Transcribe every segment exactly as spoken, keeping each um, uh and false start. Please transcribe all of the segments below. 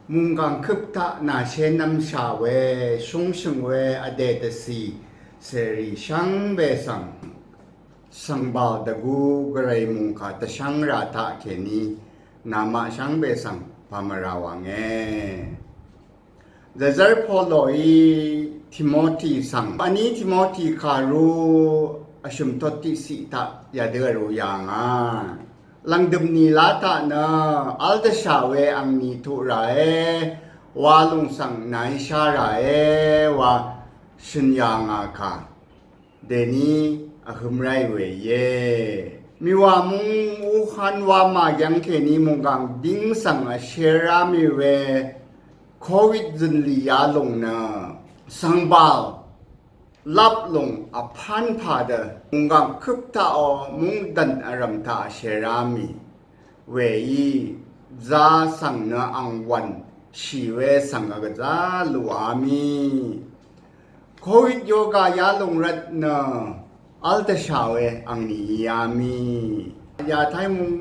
Mungkàng køp taq nàshé nvmshà we shúngshø̀ng we vdè dvcì cèrì shvngbe svng svngbàl dvgú gvray mungkà dvshv́ng rà taq kèní namaq shvngbe svng pàmvrà wànge. Dvzv́r Poloí Timoti svng vní Timoti kàrú vshø̀m tot tiqciq taq yadø vrū yà ngà. Lv̀ngdø̀m nìlá taq nø v́l dvshà we angni tuq ràe wa lùng svng nàí shá ràe wa shø̀n yà ngà kà. Dèní vhøm ráì we íe. Mìwà múng Wuhan wamà yv́ng kèní mungkàng díng svng vsher rá mì we Covid zø̀nlì yalùng nø svngbàl lap lùng vpán pà dø mungkàng køp taqò mungdv̀n vrv̀m taq vsher rá mì. Wèí zá svng nø angwv̀n shì we svng gvzá luá mì. Covid yoga yalùng rvt nø v́l dvshà we angni íá mì. Yà Taimung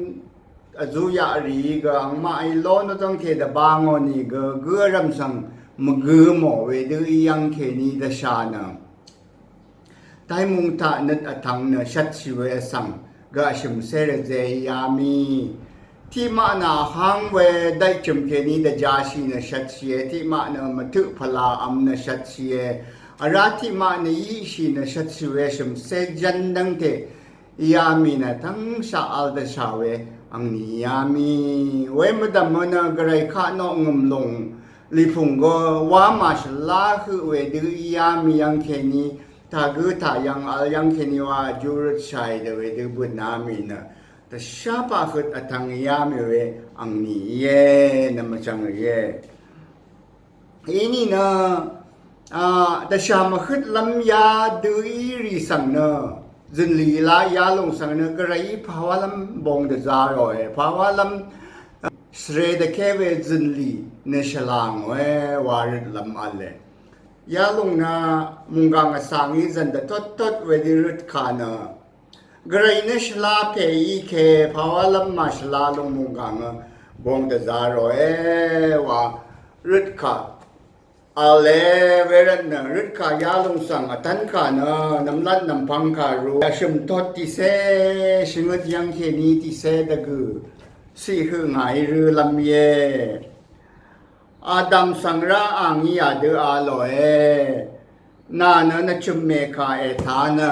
vzú yaq rìí gø angmaqí ló nø dv́ngte dvbá ngò nìgø gǿ vrv̀m svng mvgø mò wedø í yv́ng kèní dvshà nø Taimung taq nøt vtvng nø shvtshì we vsvng gø vshø̀mcé rvzē íá mì. Tiqmaq nø vháng we daichø̀m kèní dvjashì nø shvtshìe, tiqmaq nø mvtøq pvla vm nø shvtshìe, vrá tiqmaq nø yiqshì nø shvtshì we shø̀mcé jv́n dv́ngte íá mì nø tv́ngshaq v́l dvshà we angni íá mì. We mvdv̀m nø gvray kaq noq ngø̀m lùng lìpùng gø wá màshvlá høq wedø íá mì yv́ng kèní tagǿ tayv́ng vl yv́ng kèní wa vjú røtshàì dø wedø bø̀n á mì nø dvshá paq høt vtvng íá mì we angni íe, nvmvchvng íe. Inìnø a dvshà mvhøtlv́m yadø í rì svng nø zø̀nlì la yalùng svng nø gvrayí pàwálv́m bong dvzá ròe, pàwálv́m svre dvké we zø̀nlì nø shvlà ngòe wa røtlv́m v̄le. Yalùng nø mùnggàng vsvngí zv̀n dvtottot wedø røtkà nø gvray nø shvlá pè í ke pàwálv́m màshvlá lùng mùnggàng bong dvzá ròe wa røtkà v̄le. Wervt nø røtkà yalùng svng vtv́nkà nø nvmlat nvmpvng kàrú vshø̀m tot tìcé shvngøt yv́ng kèní tìcé dvgø̀ ciq høq ngàí rølv́m íe. Adam svng rá angí yadø a lòe. Nà nø nvchø̀m mèkà ètá nø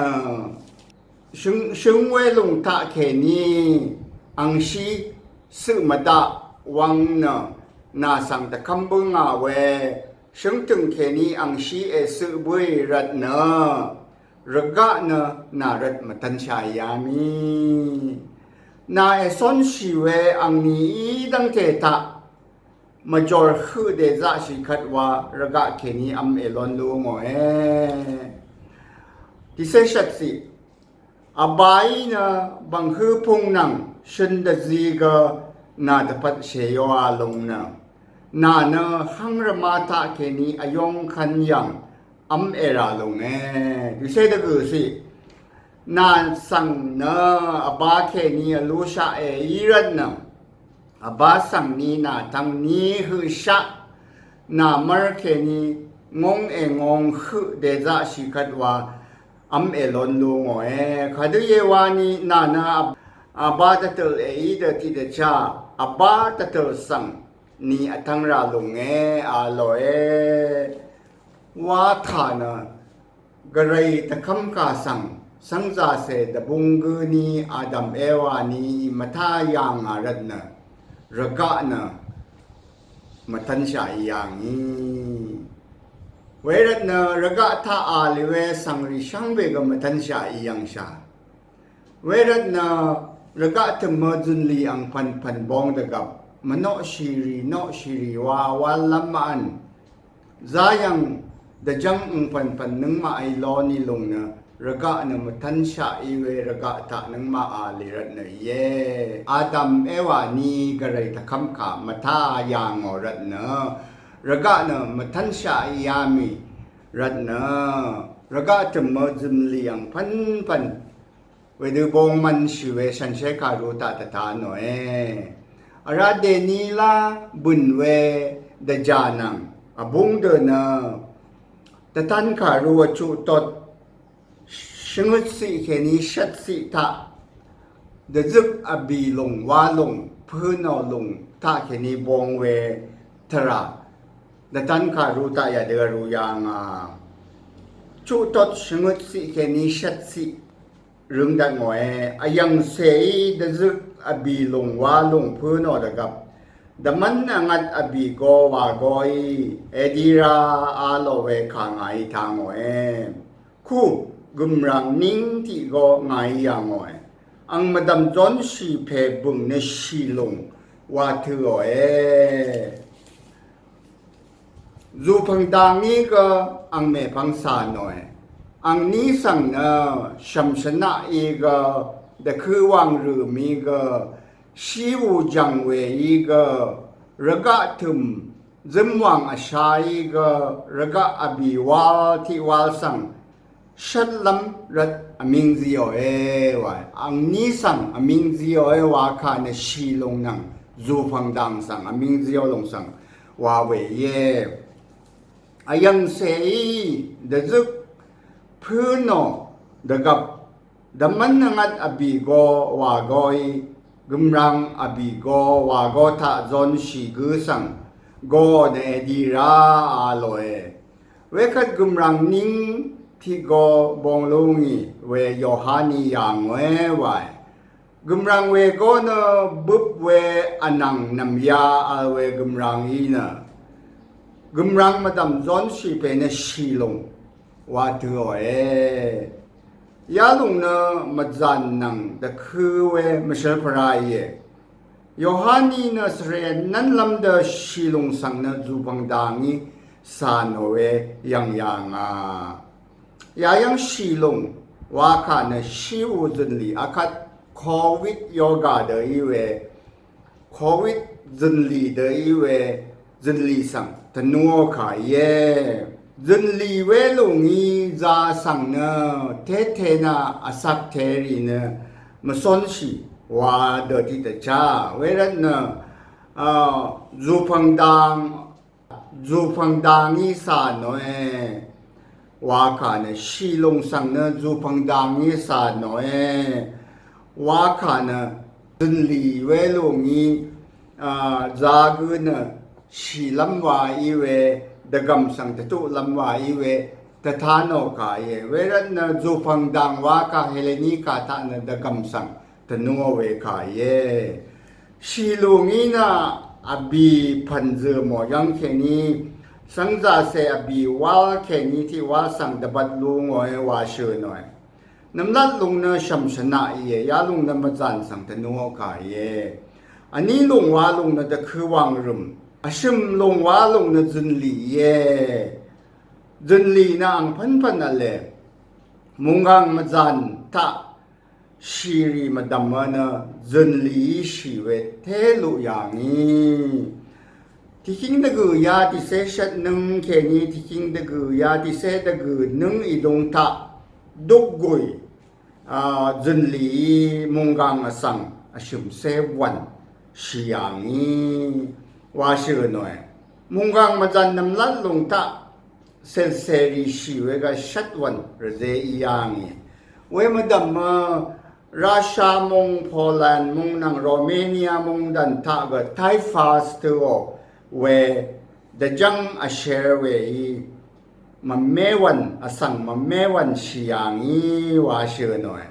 shøng, shøng we lùng taq kèní angshí cøq mvdaq wvng nø nà svng dvkv́m bǿngà we shøngtø̀ng kèní angshí ècøq bǿì rvt nø rvgaq nø nà rvt mvtv́nshà íá mì. Nà ècónshì we angni í dv́ngte taq mvjòr høq dèzaqshì kvt wa rvgaq kèní vm èlón lú ngòe. Tìcé shvtciq vbaí nø bv̀nghǿ pung nvng shøn dvzi gø nà dvpvt shèyoa lung nø nà nø hv́ng rvmá taq kèní vyóng kvn yv̀ng v́m èrà lùnge. Dùcé dvgø̀ ciq nà svng nø vbá kèní vlúshaq èí rvtnø vbá svng ni nà tvng ni høqshaq nà mv́r kèní ngóng èngong høq dèzaqshì kvt wa v́m èlon lú ngòe. Kadø íe wani nà nø vbá dvtøl èí dø tiqdvchá vbá dvtøl svng ni vtvng rà lùnge a lòe. Wa tà nø gvray dvkv́mkà svng cv́ngzàcè dvbung gǿ ni Adam Ewa ni mvtá yà ngà rvtnø rvgaq nø mvtv́nshaq í yà ngì. Wervtnø rvgaq taq a lì we svngrì shvngbe gø mvtv́nshaq í yv̀ngshà. Wervtnø rvgaq tø̀mø zø̀nlì angpv̀npv̀n bong dvgvp mvnoqshìrì noqshìrì wa wallv́m mvvn zayv̀ng dvjv́ng angpv̀npv̀n nøngmaq í lónì lùng nø rvgaq nø mvtv́nshaq í we rvgaq taq nøngmaq a lì rvtnø íe. Adam Ewa ni gvray dvkv́mkà mvtá yà ngò rvtnø rvgaq nø mvtv́nshaq í yà mì rvtnø rvgaq tø̀mø zø̀nlì angpv̀npv̀n wedø bong mvnshì we shànshér kàru taq dvta nòe. Vrá dèní lá bø̀n we dvjà nvng vbúng dø nø dvtan kàru vchuq tot shvngøt siq kèní shvt siq taq dvzøk vbì lùng wa lùng pø̄nò lùng taq kèní bong we tvrà dvtan kàru taq yadø vru yà ngà. Chuq tot shvngøt siq kèní shvt siq røng dvt ngòe. Vyv̀ngcèí dvzøk vbì lùng wa lùng pø̄nò dvgvp dvmv́n vngvt vbì go wa goí èdi ra a lò we kà ngàí taq ngòe. Ku gø̀mràng níng tiq go ngàí yà ngòe. Ang mvdv̀m zónshì pè bø̀ng nø shì lùng wa tø̄òe. Zùpv̀ng dangí gø ang mèpvng cà nòe. Angní svng nø shv̀m shvnaqí gø dvkø̄ wàng rø̀mí gø shí wù jv̀ng wèí gø rvgaq tø̀m zømwàng vshaí gø rvgaq vbì wal tiq wal svng shvtlv́m rvt vmíng zíòe wa. Angní svng vmíng zíòe wa kà nø shì lùng nvng zùpv̀ng dang svng vmíng zíò lùng svng wa wèíe. Vyv̀ngcèí dvzøk pø̄nò dvgvp dvmv́n vngvt vbì go wa goí gø̀mràng vbì go wa go taq zónshì gø svng go nø èdi ra a lòe. Wekvt gø̀mràng níng tiq go bong lúngì we Yohaní yà ngòe wae. Gø̀mràng we go nø bøp we vnvng nv̀mya vl we gø̀mràng í nø gø̀mràng mvdv̀m zónshì pè nø shì lùng wa tø̄òe. Yalùng nø mvzàn nvng dvkø̄ we mvshvlpvra íe. Yohaní nø svre nv́nlv́m dø shì lùng svng nø zùpv̀ng dangí cà nò we yv̀ng yà ngà. Yayv́ng shì lùng wa kà nø shí wù zø̀nlì akvt covid yoga dø í we covid zø̀nlì dø í we zø̀nlì svng tvnuò kà íe. Zø̀nlì we lùngí za svng nø tété na vsak térì nø mvsónshì wa dø tiq dvchá. Wervt nø a, zùpv̀ng dang zùpv̀ng dangí cà nòe. Wa kà nø shì lùng svng nø zùpv̀ng dangí cà nòe. Wa kà nø zø̀nlì we lùngí a, za gø nø shìlv́m wa í we dvgv̀m svng dvtuqlv́m wa í we dvtanò kà íe. Wervt nø zùpv̀ng dang wa kà Heleni kà taq nø dvgv̀m svng tvnuò we kà íe. Shì lùngí nø vbì pv̀n zø̀ mò yv́ng kèní svngzàcè vbì wal kèní tiq wal svng dvbvt lú ngòe wa shø̀ nòe. Nvmlat lùng nø shv̀m shvnaq íe, yalùng nø mvzàn svng tvnuò kà íe. Vní lùng wa lùng nø dvkø̄ wàng rø̀m. Vshø̀m lùng wa lùng nø zø̀nlì íe. Zø̀nlì nø ang pv́npv̀n v̄le. Mùnggàng mvzàn taq shìrì mvdv̀m nø zø̀nlìí shì we té luq yà ngì. Tiqkíng dvgø̀ ya tiqcé shvt nǿng kèní tiqkíng dvgø̀ ya tiqcé dvgø̀ nǿng ìdung taq dukgùì a, zø̀nlìí mùnggàng vsvng vshø̀mcé wv̀n shì yà ngì wa shø̀ nòe. Mùnggàng mvzàn nv̀mlat lùng taq cèlcèrì shì we gvshvt wv̀n rvzé í yà ngì. We mvdv̀m mø Russia mung, Poland mung nvng Romania mung dv̀n taq gø typhus tø̄ò we dvjv́ng vsher weí mvmé wv̀n, vsvng mvmé wv̀n shì yà ngì wa shø̀ nòe.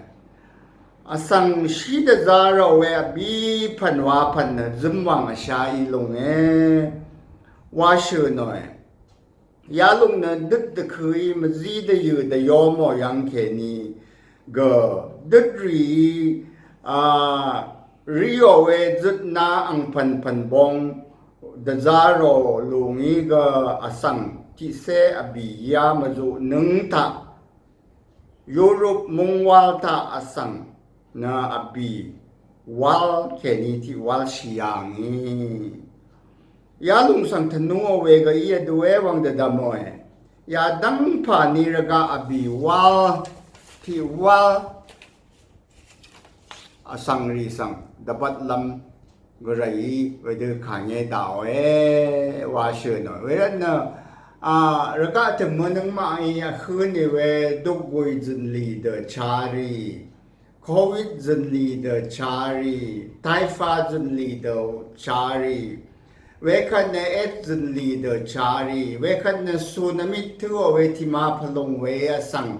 Vsvng shí dvzá rò we vbí pv̀n wa pv̀n nø zømwàng vsha í lùnge wa shø̀ nòe. Yalùng nø døt dvkø̄í mvzí dvyø̀ dvyō mò yv́ng kèní gø døt rìí a, rìò we zøtna angpv̀npv̀n bong dvzá rò lùngí gø vsvng tiqcé vbì yá mvzuq nǿng taq Europe mungwal taq vsvng nø vbì wal kèní tiq wal shì yà ngì. Yalùng svng tvnuò we gø í vdú é wvng dvdvmòe. Yadv́ng pà ní rvgaq vbì wal tiq wal vsvngrì svng dvbvtlv́m Gvrayí wedø kàngé daqòe wa shø̀nò. Wervtnø a rvgaq tø̀mø nøngmaqí vhǿ nì we dukguì zø̀nlì dø charì, covid zø̀nlì dø charì, taifa zø̀nlì dø charì, wekvt nø et zø̀nlì dø charì, wekvt nø sùn vmit tǿò we tìma pvlung we vsvng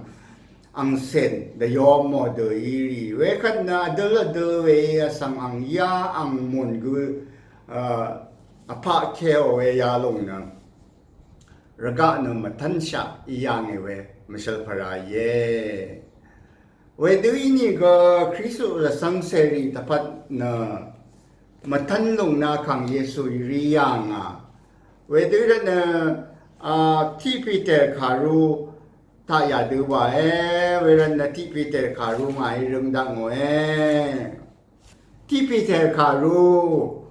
angcèn dvyomò dø í rì, wekvt nø vdøl vdøl we vsvng ang yá ang mùn gø vpaq keò we yalòng nø rvgaq nø mvtv́nshaq í yà ngì we mvshvlpvra íe. Wedø ínìgø Kristu rvcv́ng cèrì dvpvt nø mvtv́n lùng nø Vkàng Yesuí rí yà ngà. Wedø rvt nø a tiq Piter kàru taq yàdø wàe. Wervt nø tiq Piter kàru ngàí røng daq ngòe. Tiq Piter kàru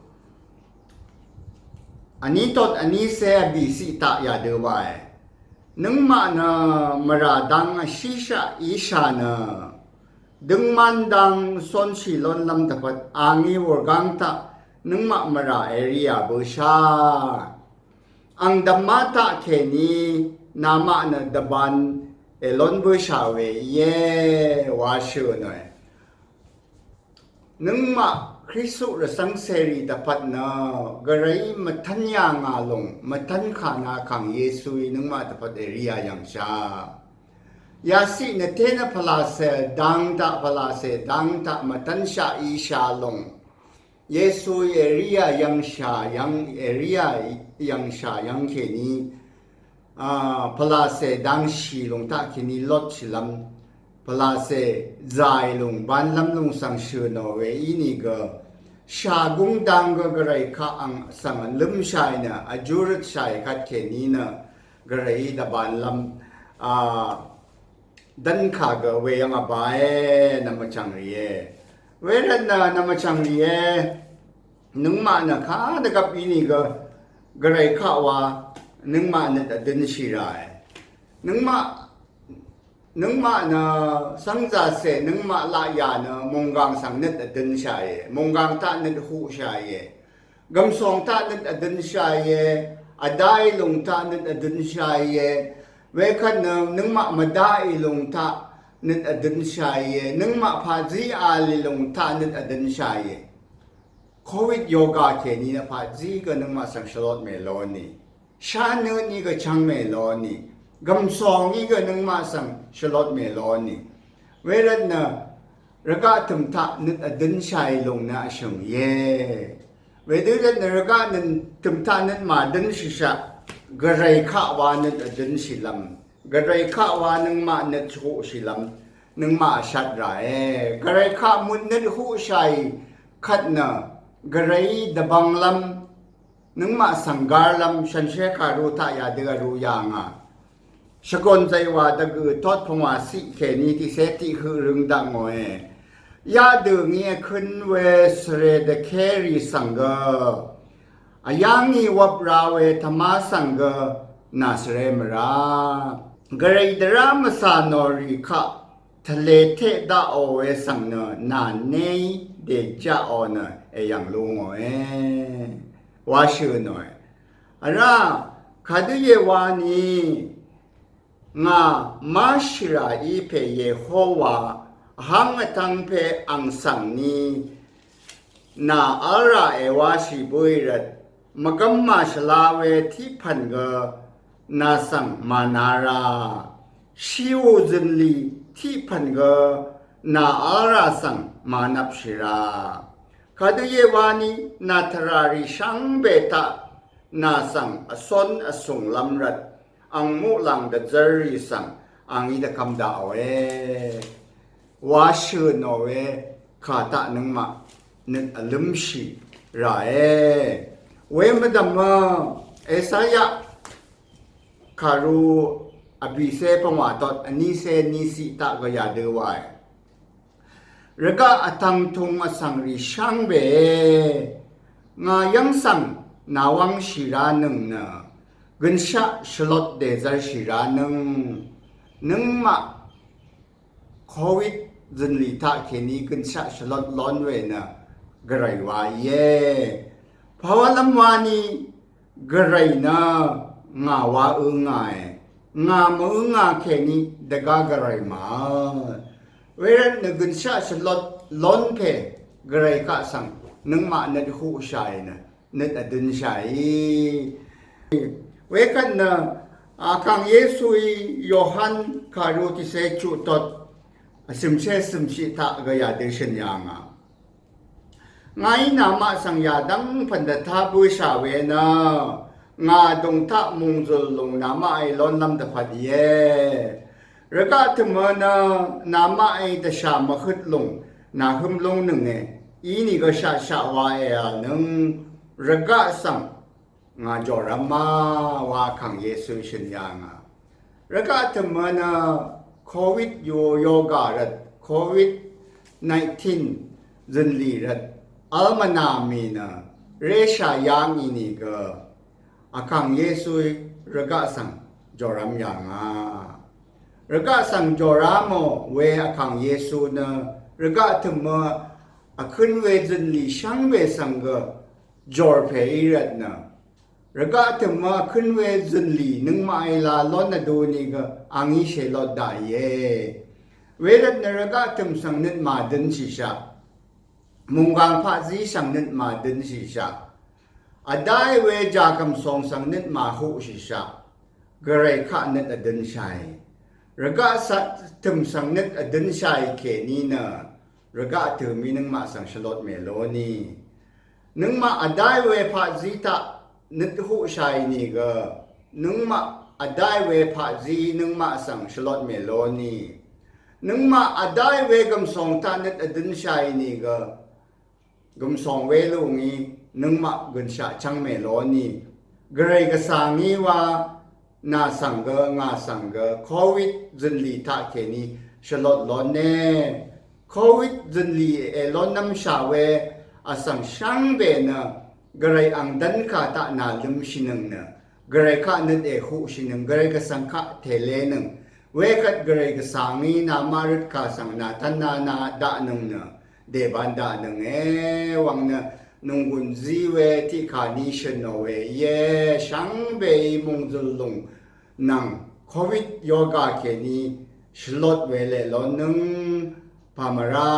vní tot vní cé vbìciq taq yàdø wàe. Nøngmaq nø mvrà dang vshíshaq íshà nø døngman dang cónshì lónlv́m dvpvt a ngí wurgáng taq nøngmaq mvrà èrià bøshà. Ang dvmá taq kèní namaq nø dvban èlón bøshà we íe wa shø̀nòe. Nøngmaq Kristu rvcv́ng cèrì dvpvt nø Gvrayí mvtv́n yà ngà lùng mvtv́n kà nø Vkàng Yesuí nøngmaq dvpvt èrià yv̀ngshà. Yaciq nø té nø pvlacè dang taq pvlacè dang taq mvtv́nshaq íshà lùng Yesuí èrià yv̀ngshà yv̀ng èrià yv̀ngshà yv̀ng kèní a pvlacè dangshì lùng taq kèní lotshìlv́m pvlacè zàì lùng banlv́m lùng svng shø̀nò we ínìgø shàgúng dang gø Gvray kaq ang svng vlǿmshàì nø vjúrøtshàì kvt kèní nø Gvrayí dvbanlv́m a dv́nkà gø weyv́ng vbae nvmvchv̀ng rìe. Wervt nø nvmvchv̀ng rìe. Nøngmaq nø kadvgvp ínìgø Gvray kaq wa nøngmaq nøt vdønshì ràe. Nøngmaq nøngmaq nø cv́ngzàcè nøngmaq laqyà nø mònggàng svng nøt vdønshàìe. Mònggàng taq nøt huqshàìe. Gv̀msòng taq nøt vdønshàìe. Vdáì lùng taq nøt vdønshàìe. Wekvt nø nøngmaq mvdáì lùng taq nøt vdønshàìe. Nøngmaq paqzí a lì lùng taq nøt vdønshàìe. Covid yoga kèní nø paqzí gø nøngmaq svng shvlot mèlónì. Shá nø ní gø chv́ng mèlónì. Gv̀msòng í gø nøngmaq svng shvlot mèlónì. Wervt nø rvgaq tø̀m taq nøt vdønshàì lùng nø vshø̀ng íe. Wedø rvt nø rvgaq nø tø̀m taq nøt màdønshìshaq Gvray kaq wa nøt vdønshìlv́m. Gvray kaq wa nøngmaq nøt shvhuqshìlv́m. Nøngmaq vshat ràe. Gvray kaq mut nøt huqshàì kvt nø Gvrayí dvbvnglv́m nøngmaq svng garlv́m shànshér kàru taq yadø vru yà ngà. Shvgòn zàywà dvgø̀ tot pvngwà ciq kèní tiqcé tiq høq røng daq ngòe. Yadø̀ ngí vkøn we svre dvkérì svng gø vyá ngì wvp ra we tvmá svng gø nà svre mvrá. Gvray dvrá mvcà nò rì kaq tvlè teq daqò we svng nø nà néí dèjaqò nø èyv̀ng lú ngòe wa shø̀ nòe. Vrá kadø íe wa ni ngà máshì rà í pè Yehowa vháng vtv́ng pè ang svng ni nà v́l rà èwáshì bǿì rvt mvgv́m màshvla we tiq pv̀n gø nà svng màna rà. Shìù zø̀nlì tiq pv̀n gø nà v́l rà svng mànvpshì rà. Kadø íe wa ni nà tvrà rì shvngbe taq nà svng vcón vsùnglv́m rvt ang muqlàng dvzv́r rì svng ang í dvkvm daqòe wa shø̀ nò we kà taq nøngmaq nøt vlǿmshì ràe. We mvdv̀mø Esaya kàru vbìcé pvngwà tot vnícé níciq taq gø yadø wae. Rvgaq vtvng tung vsvng rì shvngbe ngà yv́ng svng nàwv́ngshì ránøng nø gønshaq shvlot dèzv́rshì ránøng. Nøngmaq covid zø̀nlì taq kèní gønshaq shvlot lón we nø Gvray wa íe. Pàwálv́m wani Gvray nø ngà wa ø ngàe. Ngà mv ø ngà kèní dvgá Gvray mà. Wervt nø gønshaq shvlot lón pè Gvray kaq svng nøngmaq nøt huqshàì nø nøt vdønshàì. Wekvt nø Vkàng Yesuí Yohan kàru tiqsè chuqtot vsø̀msè vsø̀mshiq taq gø yadø shø̀n yà ngà. Ngàí namaq svng yadv́ng pv̀n dvtá bǿshà we nø ngà dùng taq mùngzø̀l lùng namaqí lónlv́m dvpvt íe. Rvgaq tø̀mø nø namaqí dvshà mvhøt lùng nàhǿm lúngnønge. Inìgø shaqshaq wa èv̀lnøng rvgaq svng ngà jòrv́m ma wa Vkàng Yesu shø̀n yà ngà. Rvgaq tø̀mø nø covid yo yoga rvt covid nineteen zø̀nlì rvt vl mvnà mì nø reshà yà ngì nìgø Vkàng Yesuí rvgaq svng jòrv́m yà ngà. Rvgaq svng jòrv́mò we Vkàng Yesu nø rvgaq tø̀mø vkø̄n we zø̀nlì shvngbe svng gø jòr pè í rvt nø rvgaq tø̀mø vkø̄n we zø̀nlì nøngmaqí la lón vdu nìgø àngí shèlot daqìe. Wervt nø rvgaq tø̀m svng nøt màdønshìshaq. Mùnggàng paqzí svng nøt màdønshìshaq. Vdáì we jàgv̀msòng svng nøt màhuqshìshaq. Gvray kaq nøt vdønshàì. Rvgaq tø̀m svng nøt vdønshàì kèní nø rvgaq tø̀mí nøngmaq svng shvlot mèlónì. Nøngmaq vdáì we paqzí taq nøt huqshàì nìgø nøngmaq vdáì we paqzí nøngmaq svng shvlot mèlónì. Nøngmaq vdáì we gv̀msòng taq nøt vdønshàì nìgø gv̀msòng welù ngí nøngmaq gønshaq chv́ng mèlónì. Gvray gvsà ngí wa nà svng gø ngà svng gø covid zø̀nlì taq kèní shvlot lóne. Covid zø̀nlì èlónv́mshà we vsvng shvngbe nø Gvray ang dv́nkà taq nà lømshìnøng nø Gvray kaq nøt èhuqshìnøng, Gvray gvsvng kaq tèlénøng. Wekvt Gvray gvsà ngí namaq røtkà svng nàtv́nna na daqnøng nø dèban daqnønge wvng nø nònggùn zí we tiqkà ní shø̀nò we íe. Shvngbeí mùngzø̀l lùng nvng covid yoga kèní shvlot we leq lónnøng pàmvrá